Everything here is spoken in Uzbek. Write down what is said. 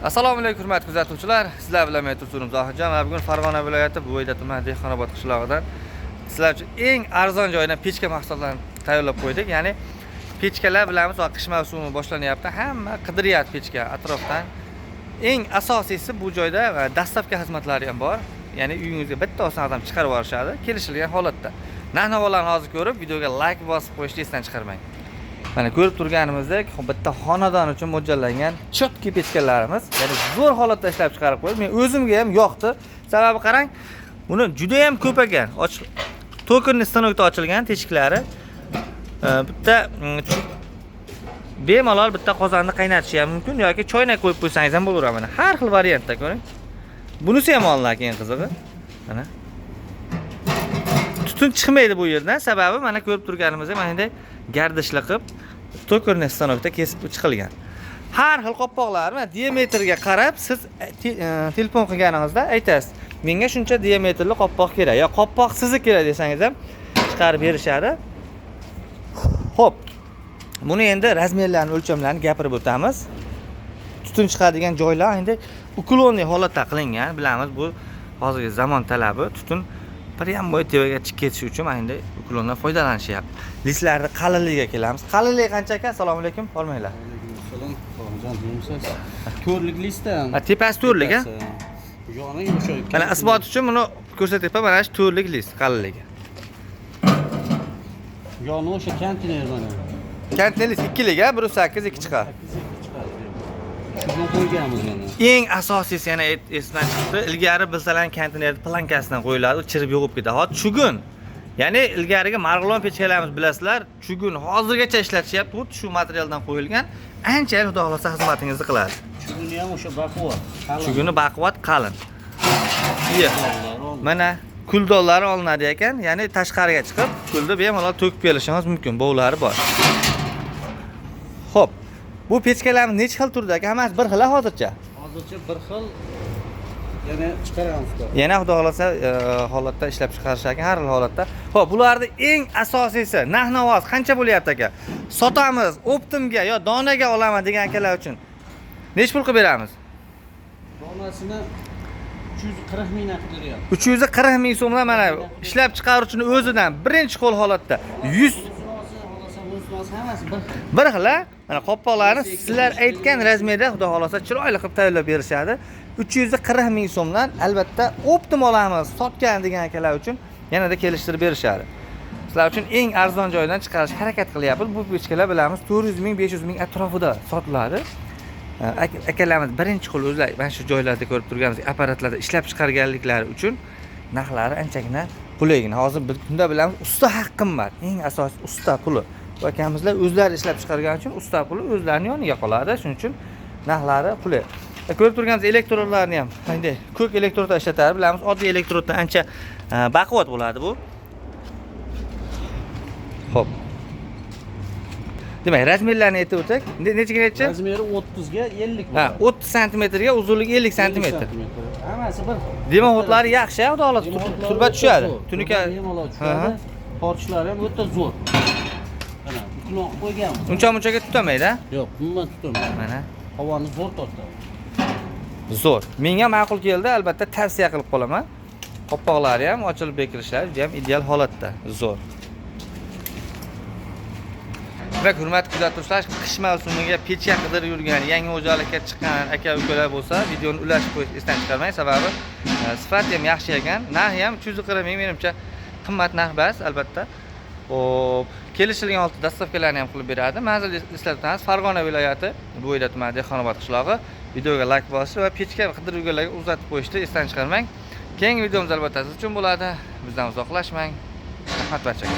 Assalomu alaykum hurmatli kuzatuvchilar. Sizlar bilan men Tursunim Zohidjon va bugun Farg'ona viloyati Buvayda tumani Dehqonobod qishlog'idan sizlar uchun eng arzon joydan pechka mahsulotlarini tayyorlab qo'ydik. Ya'ni pechkalar bilamiz, qish mavsumi boshlanyapti. Hamma qidiryapti pechka atrofdan. Eng asosiysi bu joyda доставка xizmatlari ham bor. Ya'ni uyingizga bitta oson odam chiqarib yuborishadi kelishilgan holatda. Narx-navolarni hozir ko'rib, videoga like bosib qo'yishni esdan chiqarmang. Mana ko'rib turganimizdek, bitta xonadon uchun mo'ljallangan чёткий pechkalarimiz, ya'ni zo'r holatda ishlab chiqarib qo'yib, men o'zimga ham yoqdi. Sababi qarang, buni juda ham ko'p ekan. Ochiq токарный stanokda ochilgan teshiklari. Bitta bemalol bitta qozonni qaynatishi ham mumkin yoki choynak qo'yib qo'ysangiz ham bo'laveradi mana. Har xil variantda ko'ring. Bunisi ham olinadi keyin qizig'i. Mana. Tutun chiqmaydi bu yerdan, sababi mana ko'rib turganimizdek mana bunday gardishli qilib токарный stanokda kesib chiqilgan. Har xil qopqoqlar, mana diametrga qarab siz telefon qilganingizda aytasiz, menga shuncha diametrli qopqoq kerak yo qopqoqsizi kerak desangiz ham chiqarib berishadi. Xo'p, buni endi размер larini, o'lchamlarini gapirib o'tamiz. Tutun chiqadigan joylar endi уклонный holatda qilingan. Bilamiz, bu hozirgi zamon talabi, tutun прямой tepaga chiqib ketishi uchun mana endi уклон dan foydalanishyapti. Listlarni qalinligiga kelamiz. Qalinligi qancha aka? Assalomu alaykum, olmanglar. Alaykum assalom. Xo'jayin, bilmisiz? To'rtlik listda. Ha, tepasi to'rtlik, a? Yoni o'sha. Mana isbot uchun buni ko'rsatyapman, mana shu to'rtlik list qalinligi. Yoni o'sha konteyner mana. Konteyner list ikkilik, a, 1.8 2 chiqar. Chiqadi. Shuni qo'yganmiz mana. Eng asosiysi yana esimdan chiqdi. Ilgari bilsalar konteyner plankasidan qo'yiladi, u chirib yo'qib ketadi. Hozir чугун. Ya'ni ilgarigi Marg'ilon pechkalarimiz bilasizlar, чугун hozirgacha ishlatishyapti. Xuddi shu materialdan qo'yilgan. Ancha xudo xohlasa xizmatingizni qiladi. Чугун i ham o'sha baquvvat. Qalin. Чугун i baquvvat, qalin. Iya. Kuldonlari olinadi. Mana kuldonlari olinadi ekan, ya'ni tashqariga chiqib kulni bemalol to'kib kelishingiz mumkin, bovlari bor. Xo'p, bu pechkalarimiz necha xil turda aka? Hammasi bir xil hozircha. Hozircha bir xil, yana chiqaramiz. Yana xudo xohlasa holatda ishlab chiqarish ekan har xil holatda. Xo'p, bularni eng asosiysi narx-navosi qancha bo'lyapti aka? Sotamiz, оптом ga yo donaga olaman degan akalar uchun necha pul qilib beramiz? Donasini 340 mingdan qilib beryapti. 340 ming so'mdan mana ishlab chiqaruvchini o'zidan birinchi qo'l holatda 100 Bunisi xohlasa, bunisi hammasi bir xil. Bir xil, a? Mana qopqoqlarni sizlar aytgan размер da xudo xohlasa chiroyli qilib tayyorlab berishadi. 340 ming so'mdan albatta оптом olamiz, sotgan degan akalar uchun yanada kelishtirib berishadi. Sizlar uchun eng arzon joydan chiqarishga harakat qilyapmiz. Bu pechkalar bilamiz 400 ming, 500 ming atrofida sotiladi. Akalarimiz birinchi qo'l o'zlari mana shu joylarda ko'rib turganimiz apparatlarda ishlab chiqarganliklari uchun narxlari anchagina qulaygina. Hozir bir kunda bilamiz usta haq qimmat. Eng asosiy usta puli. Bu akamizlar o'zlari ishlab chiqargani uchun usta puli o'zlarining yoniga qoladi. Shuning uchun narxlari qulay. Ko'rib turganimiz elektrodlarni ham qanday ko'k elektrodlar ishlatadi. Bilamiz, oddiy elektroddan ancha baquvvat bo'ladi bu. Xo'p. Demak, размер larni aytib o'tsak, nechaga necha? Размер i 30 ga 50 Ha, bo'ladi. 30 santimetrga uzunligi 50 santimetr. Hammasi bir xil. Дымоход lari yaxshi, xudo xohlasa Дымоход lari turba o'ta tushadi. zo'r. Tunuka Turba bemalol tushadi. Tortishlari ham o'ta zo'r. Mana, уклон qilib qo'yganmiz. Uncha munchaga tutamaydi, ha? Yo'q, umuman tutamaydi. Mana Havoni zo'r tortadi. zo'r. Menga ma'qul keldi, albatta tavsiya qilib qolaman. Qopqoqlari ham ochilib bekilishlari juda ham ideal holatda, zo'r. Demak, hurmatli kuzatuvchilar, qish mavsumiga pechka qidirib yurgan, yangi xo'jalikka chiqqan aka ukalar bo'lsa, videoni ulashib qo'yish esdan chiqarmang, sababi sifati ham yaxshi ekan, narxi ham 340 ming menimcha qimmat narx emas, albatta. Xo'p, kelishilgan holatda доставка larni ham qilib beradi. Manzil eslatib o'tamiz, Farg'ona viloyati, Buvayda tumani, Dehqonobod qishlog'i. Videoga like bosish va pechka qidirib yurganlarga uzatib qo'yishni esdan chiqarmang. Keyingi videomiz albatta siz uchun bo'ladi. Bizdan uzoqlashmang. Rahmat barchaga.